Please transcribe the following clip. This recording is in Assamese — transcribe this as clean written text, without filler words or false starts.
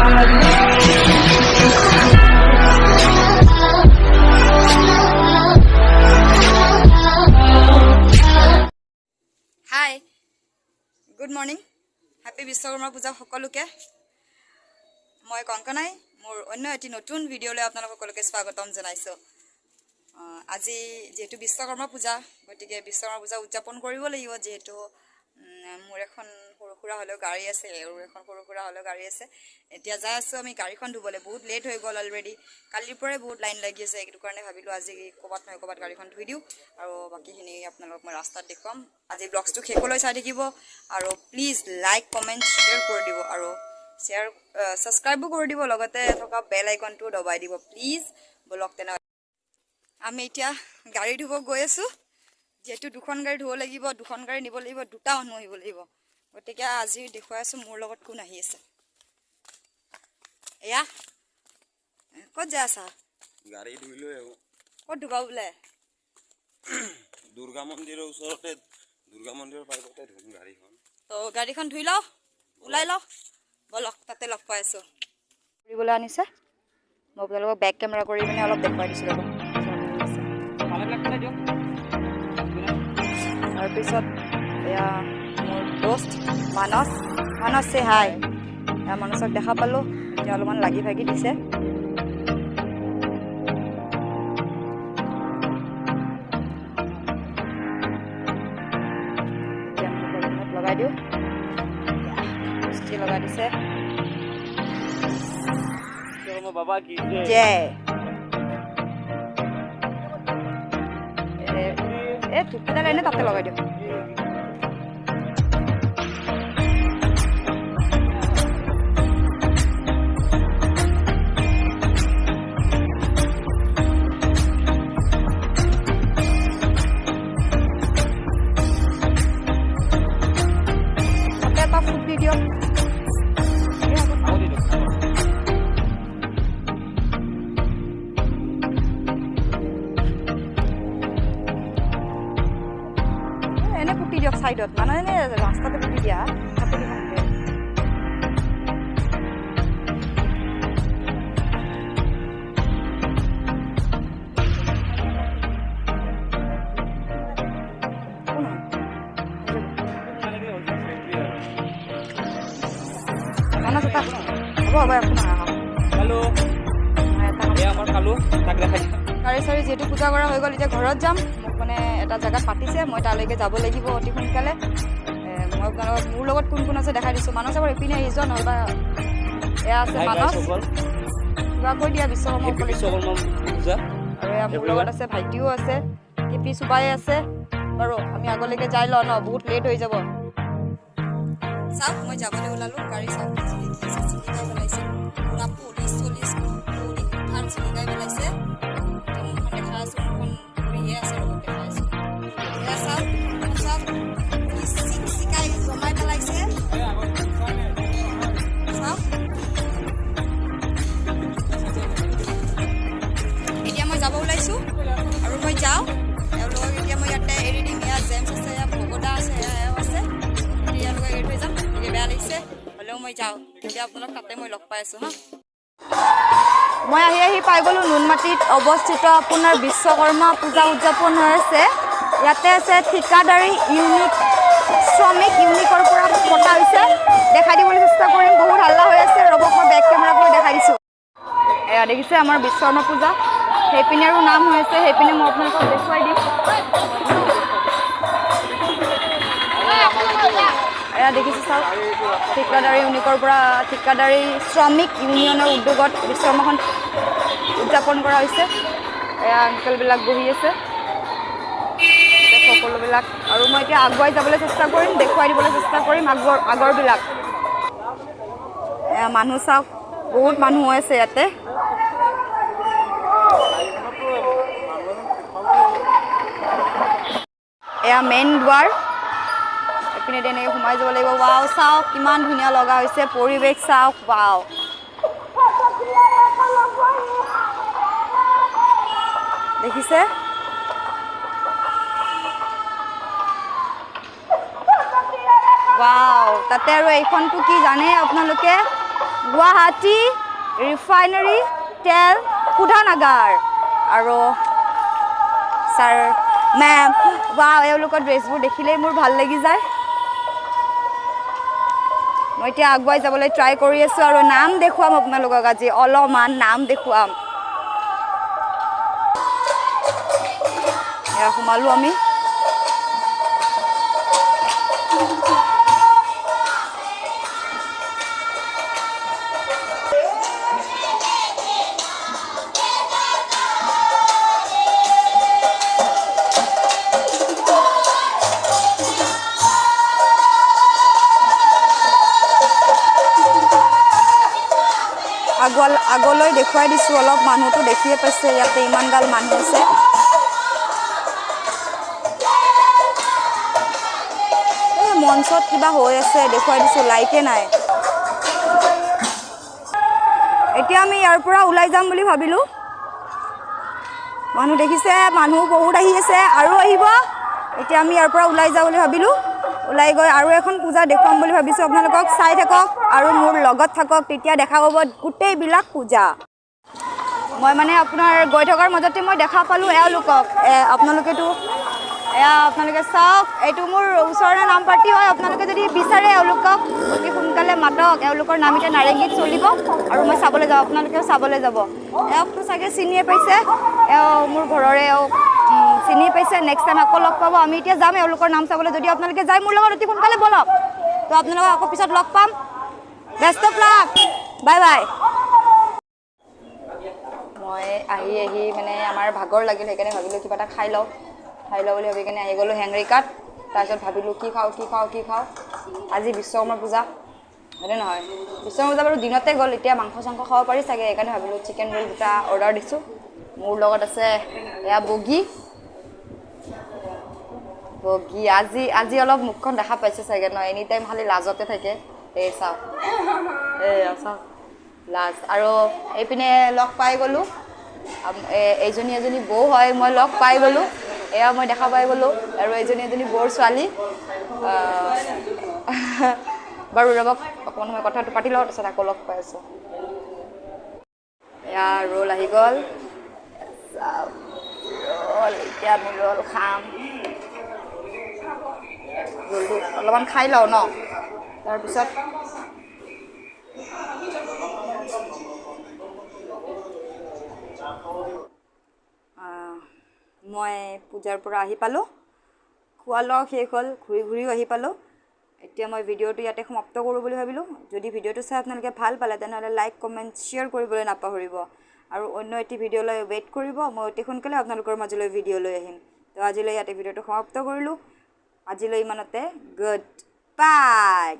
Hi, good morning, happy Vishwakarma Puja সকলোকে। মই কংকনাই মোৰ অন্য এটি নতুন ভিডিঅ'লৈ আপোনালোক সকলোকে স্বাগতম জনাইছোঁ। আজি যিহেতু বিশ্বকৰ্মা পূজা, গতিকে বিশ্বকৰ্মা পূজা উদযাপন কৰিব লাগিব। যিহেতু মোৰ এখন সৰু সুৰা হ'লেও গাড়ী আছে আৰু এখন সৰু সুৰা হ'লেও গাড়ী আছে। এতিয়া যাই আছোঁ আমি গাড়ীখন ধুবলৈ। বহুত লেট হৈ গ'ল অলৰেডি, কালিৰ পৰাই বহুত লাইন লাগি আছে। সেইটো কাৰণে ভাবিলোঁ আজি ক'ৰবাত নহয় ক'ৰবাত গাড়ীখন ধুই দিওঁ আৰু বাকীখিনি আপোনালোকক মই ৰাস্তাত দেখুৱাম। আজি ব্লগছটো শেষলৈ চাই থাকিব আৰু প্লিজ লাইক, কমেণ্ট, শ্বেয়াৰ কৰি দিব আৰু শ্বেয়াৰ, ছাবস্ক্ৰাইবো কৰি দিব, লগতে থকা বেল আইকনটো দবাই দিব প্লিজ। ব'লক তেনেহ'লে, আমি এতিয়া গাড়ী ধুব গৈ আছোঁ। যিহেতু দুখন গাড়ী ধুব লাগিব, দুখন গাড়ী নিব লাগিব, দুটা মানুহ আহিব লাগিব। গতিকে আজি দেখুৱাই আছোঁ মোৰ লগত কোন আহি আছে। এয়া ক'ত যাই আছা? গাড়ী ধুই লৈ আহোঁ। ক'ত ধুবা বোলে? দুৰ্গা মন্দিৰৰ ওচৰতে, দুৰ্গা মন্দিৰৰ পাৰ্কতে ধুম গাড়ীখন। তো গাড়ীখন ধুই লওঁ, ওলাই লওঁ, ব'লক, তাতে লগ পাই আছোঁ। ফুৰিবলৈ আনিছে। মই আপোনালোকক বেক কেমেৰা কৰি পিনে অলপ দেখুৱাই দিছোঁ, ৰ'ব। তাৰপিছত এয়া মোৰ দোস্ত মানস। মানস, চে হাই। এয়া মানসক দেখা পালোঁ। এতিয়া অলপমান লাগি ভাগি দিছে। এতিয়া মই গাড়ীখনত লগাই দিওঁ। দোস্তি লগাই দিছে। বাবা কি? জয়। এই ধূপকেইডাল এনে তাতে লগাই দিওঁ। তাতে এটা ফুট দি দিয়ক। এই আগত। এনে পুতি দিয়ক চাইডত, মানে এনে ৰাস্তাতে পুতি দিয়া, তাতে দিব নালাগে। একো নহয়। মানস এটা হ'ব হ'ব, একো নহয়, আহক। হেল্ল'। মই এটা এই আমাৰ কালু, তাক দেখাই। গাড়ী চাড়ী যিহেতু পূজা কৰা হৈ গ'ল, এতিয়া ঘৰত যাম। মোক মানে এটা জেগাত মাতিছে, মই তালৈকে যাব লাগিব অতি সোনকালে। মই আপোনালোকক মোৰ লগত কোন কোন আছে দেখাই দিছোঁ। মানস, এবাৰ ইপিনে আহি যোৱা নহ'বা। এয়া আছে হাই মানস। গাইজ সকল। কিবা কৈ দিয়া বিশ্বকৰ্মা হেপী উপলক্ষে। বিশ্বকৰ্মা পূজা। আৰু এয়া মোৰ লগত আছে ভাইটিও আছে, কেপি চুবাই আছে। বাৰু আমি আগলৈকে যাই লওঁ ন, বহুত লেট হৈ যাব। চাওক, মই যাবলৈ ওলালোঁ। গাড়ী চাওক, জিলিকি আছে, জিলিকাই পেলাইছে পুৰা। পলিচ চলিচ কৰি কুঠাৰ জিলিকাই পেলাইছে। এতিয়া মোৰখন দেখাই আছোঁ, মোৰখন ঘূৰিয়ে আছে, লগত দেখাই আছোঁ। এয়া চাওক, চাওক কি চিক চিকাই জমাই পেলাইছে, চাওক। এতিয়া মই যাব ওলাইছোঁ আৰু মই যাওঁ। এওঁলোকক এতিয়া মই ইয়াতে এৰি দিম। এয়া জেমছ আছে, এয়া ভগদা আছে, এয়া এওঁ আছে। এতিয়া এওঁলোকক এৰি থৈ যাম। এতিয়া বেয়া লাগিছে, হ'লেও মই যাওঁ। এতিয়া আপোনালোক তাতে মই লগ পাই আছোঁ। হা, মই আহি আহি পাই গ'লোঁ নুনমাটিত অৱস্থিত আপোনাৰ বিশ্বকৰ্মা পূজা উদযাপন হৈ আছে। ইয়াতে আছে ঠিকাদাৰী ইউনিক, শ্ৰমিক ইউনিকৰ পৰা পতা হৈছে। দেখাই দিবলৈ চেষ্টা কৰিম। বহুত হাল্লা হৈ আছে, ৰ'ব, মই বেক কেমেৰা কৰি দেখাই দিছোঁ। এয়া দেখিছে আমাৰ বিশ্বকৰ্মা পূজা। সেইপিনে আৰু নাম হৈ আছে, সেইপিনে মই আপোনালোকক দেখুৱাই দিম। এয়া দেখিছে, চাওক, ঠিকাদাৰী ইউনিকৰ পৰা, ঠিকাদাৰী শ্ৰমিক ইউনিয়নৰ উদ্যোগত বিশ্বকৰ্মাখন উদযাপন কৰা হৈছে। এয়া আংকেলবিলাক বহি আছে এতিয়া সকলোবিলাক। আৰু মই এতিয়া আগুৱাই যাবলৈ চেষ্টা কৰিম, দেখুৱাই দিবলৈ চেষ্টা কৰিম আগৰ আগৰবিলাক। এয়া মানুহ চাওক, বহুত মানুহ হৈ আছে ইয়াতে। এয়া মেইন দুৱাৰ, এইপিনে তেনেকৈ সোমাই যাব লাগিব। ৱাও, চাওক কিমান ধুনীয়া লগা হৈছে পৰিৱেশ, চাওক, ৱাও। দেখিছে? ৱাও। তাতে আৰু এইখনটো কি জানে আপোনালোকে? গুৱাহাটী ৰিফাইনাৰী তেল শোধনাগাৰ। আৰু ছাৰ মেম বা এওঁলোকৰ ড্ৰেছবোৰ দেখিলেই মোৰ ভাল লাগি যায়। মই এতিয়া আগুৱাই যাবলৈ ট্ৰাই কৰি আছোঁ আৰু নাম দেখুৱাম আপোনালোকক আজি, অলপমান নাম দেখুৱাম। এয়া সোমালোঁ আমি। আগলৈ দেখুৱাই দিছোঁ অলপ, মানুহটো দেখিয়ে পাইছে ইয়াতে ইমান গাল মানুহ আছে। এই মঞ্চত কিবা হৈ আছে, দেখুৱাই দিছোঁ, লাইটে নাই। এতিয়া আমি ইয়াৰ পৰা ওলাই যাম বুলি ভাবিলোঁ। মানুহ দেখিছে, মানুহ বহুত আহি আছে আৰু আহিব। এতিয়া আমি ইয়াৰ পৰা ওলাই যাওঁ বুলি ভাবিলোঁ। ওলাই গৈ আৰু এখন পূজা দেখুৱাম বুলি ভাবিছোঁ আপোনালোকক। চাই থাকক আৰু মোৰ লগত থাকক, তেতিয়া দেখা পাব গোটেইবিলাক পূজা। মই মানে আপোনাৰ গৈ থকাৰ মাজতে মই দেখা পালোঁ এওঁলোকক। আপোনালোকেতো এয়া আপোনালোকে চাওক, এইটো মোৰ ওচৰৰে নাম পাৰ্টি হয়। আপোনালোকে যদি বিচাৰে এওঁলোকক অতি সোনকালে মাতক। এওঁলোকৰ নাম এতিয়া নাৰেংগীত চলিব আৰু মই চাবলৈ যাওঁ, আপোনালোকেও চাবলৈ যাব। এওঁকতো চাগে চিনিয়ে পাইছে, এওঁ মোৰ ঘৰৰে, এওঁ চিনি পাইছে। নেক্সট টাইম আকৌ লগ পাব। আমি এতিয়া যাম এওঁলোকৰ নাম চাবলৈ। যদি আপোনালোকে যায় মোৰ লগত অতি সোনকালে ব'লক। তো আপোনালোকক আকৌ পিছত লগ পাম। Best of luck, bye bye. মই আহি আহি মানে আমাৰ ভাগৰ লাগিল, সেইকাৰণে ভাবিলোঁ কিবা এটা খাই লওঁ। খাই লওঁ বুলি ভাবি কেনে আহি গ'লোঁ হেংৰিকাত। তাৰপিছত ভাবিলোঁ কি খাওঁ কি খাওঁ কি খাওঁ। আজি বিশ্বকৰ্মা পূজা হয়নে নহয়? বিশ্বকৰ্মা পূজা বাৰু দিনতে গ'ল, এতিয়া মাংস চাংস খাব পাৰি চাগে। সেইকাৰণে ভাবিলোঁ চিকেন ৰোল দুটা অৰ্ডাৰ দিছোঁ। মোৰ লগত আছে এয়া বগী। বগী আজি আজি অলপ মুখখন দেখা পাইছে চাগে ন? এনি টাইম খালি লাজতে থাকে। এই চাওক, এই চাওক লাজ। আৰু এইপিনে লগ পাই গ'লোঁ, এইজনী এজনী বৌ হয়, মই লগ পাই গ'লোঁ, এয়া মই দেখা পাই গ'লোঁ। আৰু এইজনী এজনী বৌৰ ছোৱালী। বাৰু ৰ'বক অকণমান সময় কথাটো পাতি লওঁ, তাৰপিছত আকৌ লগ পাই আছোঁ। এয়া ৰোল আহি গ'ল, ৰোল। এতিয়া আমি ৰোল খাম। ৰোলটো অলপমান খাই লওঁ ন, তাৰপিছত মই পূজাৰ পৰা আহি পালোঁ। খোৱা লোৱাও শেষ হ'ল, ঘূৰি ঘূৰিও আহি পালোঁ। এতিয়া মই ভিডিঅ'টো ইয়াতে সমাপ্ত কৰোঁ বুলি ভাবিলোঁ। যদি ভিডিঅ'টো চাই আপোনালোকে ভাল পালে তেনেহ'লে লাইক, কমেণ্ট, শ্বেয়াৰ কৰিবলৈ নাপাহৰিব। আৰু অন্য এটি ভিডিঅ'লৈ ৱেইট কৰিব, মই অতি সোনকালে আপোনালোকৰ মাজলৈ ভিডিঅ' লৈ আহিম। তো আজিলৈ ইয়াতে ভিডিঅ'টো সমাপ্ত কৰিলোঁ। আজিলৈ ইমানতে, গুড বাই।